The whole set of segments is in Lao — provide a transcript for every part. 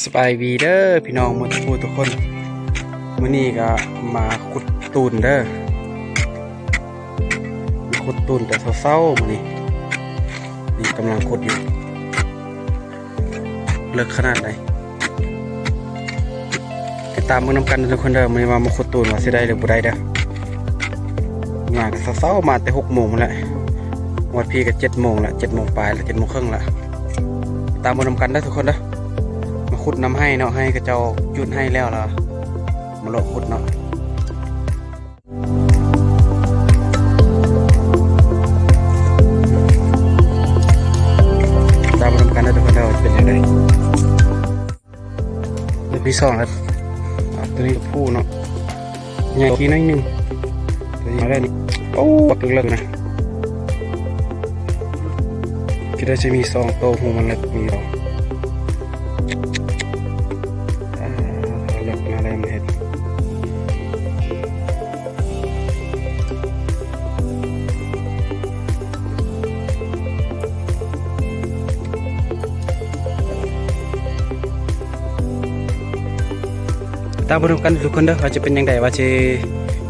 ສະບາຍດີເດີພີ່ນ້ອງໝົດທຸກຜູ້ທຸກຄົນ. ມື້ນີ້ກໍມາຂຸດຕູນເດີ ມາຂຸດຕູນແຕ່ເຊົ້າໆມື້ນີ້. ນີ້ກຳລັງຂຸດຢູ່ ເລິກຂະໜາດໃດ ຕິດຕາມເບິ່ງນຳກັນເດີທຸກຄົນເດີ. ມື້ນີ້ວ່າມາຂຸດຕູນວ່າຊິໄດ້ຫຼືບໍ່ໄດ້ເດີ. ມາກໍເຊົ້າໆ ມາແຕ່ຫົກໂມງພຸ້ນແຫຼະ ຮອດພີ້ກໍເຈັດໂມງລະ ເຈັດໂມງປາຍລະ ເຈັດໂມງເຄິ່ງລະ. ຕາມເບິ່ງນຳກັນເດີທຸກຄົນເດີ. ມາຂຸດນຳໄຮ່ເນາະ ໄຮ່ເຂົາເຈົ້າຈູດໄຮ່ແລ້ວລະ ມາເລາະຂຸດເນາະ. ຕາມເບິ່ງນຳກັນເດີທຸກຄົນເດີ ວ່າຈະເປັນຈັ່ງໃດ. ເລັກທີສອງແລ້ວ ອາ ຕົວນີ້ກໍຜູ້ເນາະ ໃຫຍ່ກວ່າໜ້ອຍໜຶ່ງ. ຕົວນີ້ມາແລ້ວນີ້ ໂອ້ ບັກເລິກໆນະ ຄິດວ່າຊິມີສອງໂຕ ຫູມັນເລິກມີບໍ່? ອາ ເລິກມາແລ້ວມັນເຮັດ ຕາມເບິ່ງນຳກັນທຸກຄົນເດີ ວ່າຈະເປັນຈັ່ງໃດ ວ່າຊິ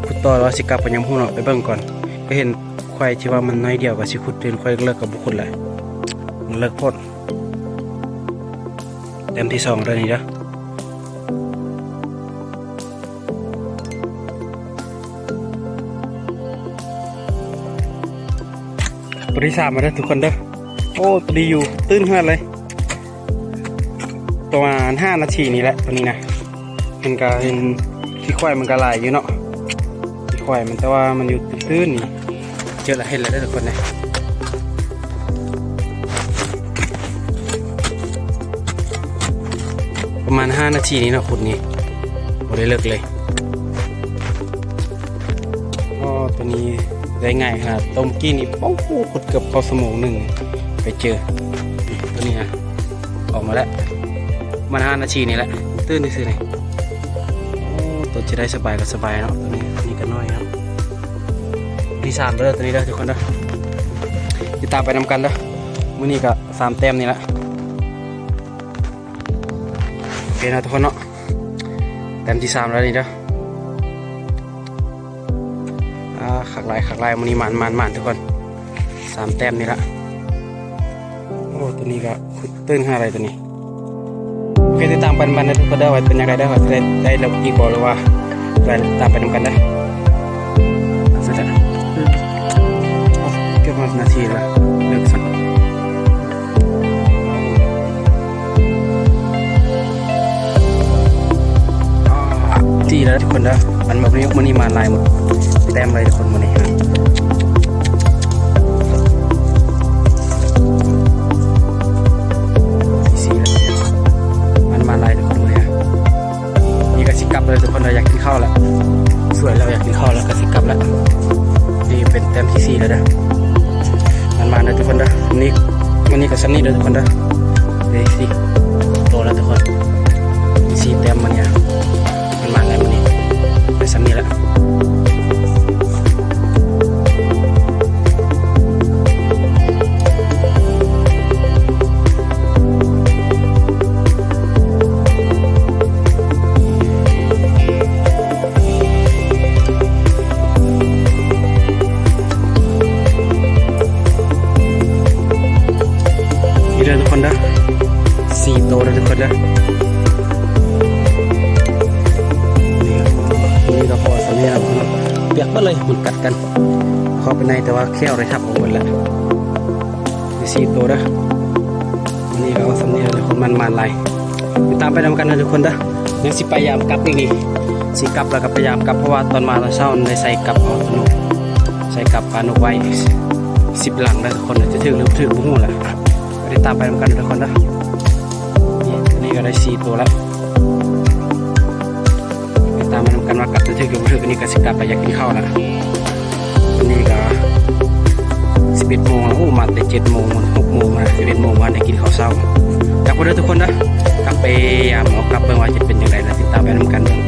ຂຸດຕໍ່ ຫຼືວ່າຊິກັບກໍຍັງບໍ່ຮູ້ເນາະ. ໄປເບິ່ງກ່ອນ ກໍເຫັນຄວາຍທີ່ວ່າມັນໜ້ອຍດຽວກໍຊິຂຸດ ເຫັນຄວາຍເລິກກໍບໍ່ຂຸດແຫຼະ ມັນເລິກໂພດ. ແຕ້ມທີສອງເດີນີ້ເດີ. ຕົວທີສາມມາເດີທຸກຄົນເດີ. ໂອ້ ຕົວນີ້ຢູ່ຕື້ນຂະໜາດເລີຍ ປະມານຫ້ານາທີນີ້ແຫຼະ ຕົວນີ້ນະ. ເຫັນກະເຫັນຂີ້ຄວາຍມັນກະຫຼາຍຢູ່ເນາະ ຂີ້ຄວາຍມັນ ແຕ່ວ່າມັນຢູ່ຕື້ນໆນີ້. ເຈີລະ ເຫັນລະເດີທຸກຄົນເດີ. ປະມານຫ້ານາທີນີ້ເນາະ ຂຸດນີ້ ບໍ່ໄດ້ເລິກເລີຍ. ອໍ ຕົວນີ້ໄດ້ງ່າຍຂະໜາດ ຕົວກີ້ນີ້ ໂອ້ໂຫ ຂຸດເກືອບເຂົ້າຊົ່ວໂມງໜຶ່ງ ໄປເຈີຕົວນີ້ນະ ອອກມາແລ້ວ ປະມານຫ້ານາທີນີ້ແຫຼະ ຕື່ນຊື່ໆນີ້. ໂອ້ ຕົວຈະໄດ້ສະບາຍກໍສະບາຍເນາະ ຕົວນີ້ ຕົວນີ້ກໍນ້ອຍເນາະ. ທີສາມເດີ ຕົວນີ້ເດີທຸກຄົນເດີ ຕິດຕາມໄປນຳກັນເດີ. ມື້ນີ້ກໍສາມແຕ້ມນີ້ລະ ໂອເຄເນາະທຸກຄົນເນາະ ແຕ້ມທີສາມແລ້ວນີ້ເດີ. ອາ ຄັກຫຼາຍ ຄັກຫຼາຍ ມື້ນີ້ໝານ ໝານ ໝານທຸກຄົນ ສາມແຕ້ມນີ້ລະ. ໂອ້ ຕົວນີ້ກໍຄືຕື່ນຂະໜາດໃດຕົວນີ້. ໂອເຄ ຕິດຕາມໄປນຳກັນເດີທຸກຄົນເດີ ວ່າເປັນຈັ່ງໃດເດີ ວ່າຈະໄດ້ ໄດ້ເລິກອີກບໍ່ ຫຼືວ່າ ໄປຕາມໄປນຳກັນເດີ. ເກືອບຮອດນາທີລະ ເລິກຊັ້ນ ສີ່ແລ້ວທຸກຄົນເດີ. ມັນ ມື້ນີ້ ມື້ນີ້ມາຫຼາຍ ແຕ້ມເລີຍທຸກຄົນ ມື້ນີ້ ສີ່ແລ້ວ ມັນມາຫຼາຍທຸກຄົນ ມື້ນີ້. ນີ້ກໍຊິກັບແລ້ວທຸກຄົນເດີ ຢາກກິນເຂົ້າແລ້ວ ສວຍແລ້ວ ຢາກກິນເຂົ້າແລ້ວ ກໍຊິກັບແລ້ວ. ນີ້ເປັນແຕ້ມທີສີ່ແລ້ວເດີ ມັນມາເດີທຸກຄົນເດີ. ນີ້ ມື້ນີ້ກໍສ່ຳນີ້ເດີທຸກຄົນເດີ ໄດ້ສີ່ໂຕແລ້ວທຸກຄົນ ສີ່ແຕ້ມມື້ນີ້ ມັນມາແລ້ວມື້ນີ້ ໄດ້ສ່ຳນີ້ແລ້ວ. ນີ້ເດີທຸກຄົນເດີ ສີ່ໂຕເດີທຸກຄົນເດີ. ນີ້ກໍພໍສ່ຳນີ້ແລ້ວເນາະ ປຽກເບິດເລີຍ ມັນກັດກັນເຂົ້າໄປໃນ ແຕ່ວ່າແຂ້ວໄດ້ທັບອອກໝົດແລ້ວ. ໄດ້ສີ່ໂຕເດີ ມື້ນີ້ກໍເອົາສ່ຳນີ້ແຫຼະທຸກຄົນ ມັນມາຫຼາຍ. ຕິດຕາມໄປນຳກັນເດີທຸກຄົນເດີ ຍັງຊິພະຍາຍາມກັບອີກນີ້ ຊິກັບແລ້ວກໍພະຍາຍາມກັບ ເພາະວ່າຕອນມາຕອນເຊົ້າໄດ້ໃສ່ກັບເອົາໂຕນົກ ໃສ່ກັບປານົກໄວ້ສິບຫຼັງເດີທຸກຄົນເດີ ຈະຖືກຫຼືບໍ່ຖືກບໍ່ຮູ້ແຫຼະ. ຕິດຕາມໄປນຳກັນເດີທຸກຄົນເດີ. ນີ້ ນີ້ກໍໄດ້ສີ່ໂຕແລ້ວ. ຕິດຕາມໄປນຳກັນວ່າກັບຈະຖືກຫຼືບໍ່ຖືກ. ອັນນີ້ກໍຊິກັບໄປ ຢາກກິນເຂົ້າແລ້ວ. ອັນນີ້ກໍສິບເອັດໂມງແລ້ວ ໂອ້ ມາແຕ່ເຈັດໂມງ ຫົກໂມງ ສິບເອັດໂມງ ບໍ່ໄດ້ກິນເຂົ້າເຊົ້າ. ກັບເດີທຸກຄົນເດີ ກັບໄປຍາມເອົາກັບເບິ່ງວ່າຈະເປັນຈັ່ງໃດ ແລ້ວຕິດຕາມໄປນຳກັນເບິ່ງ.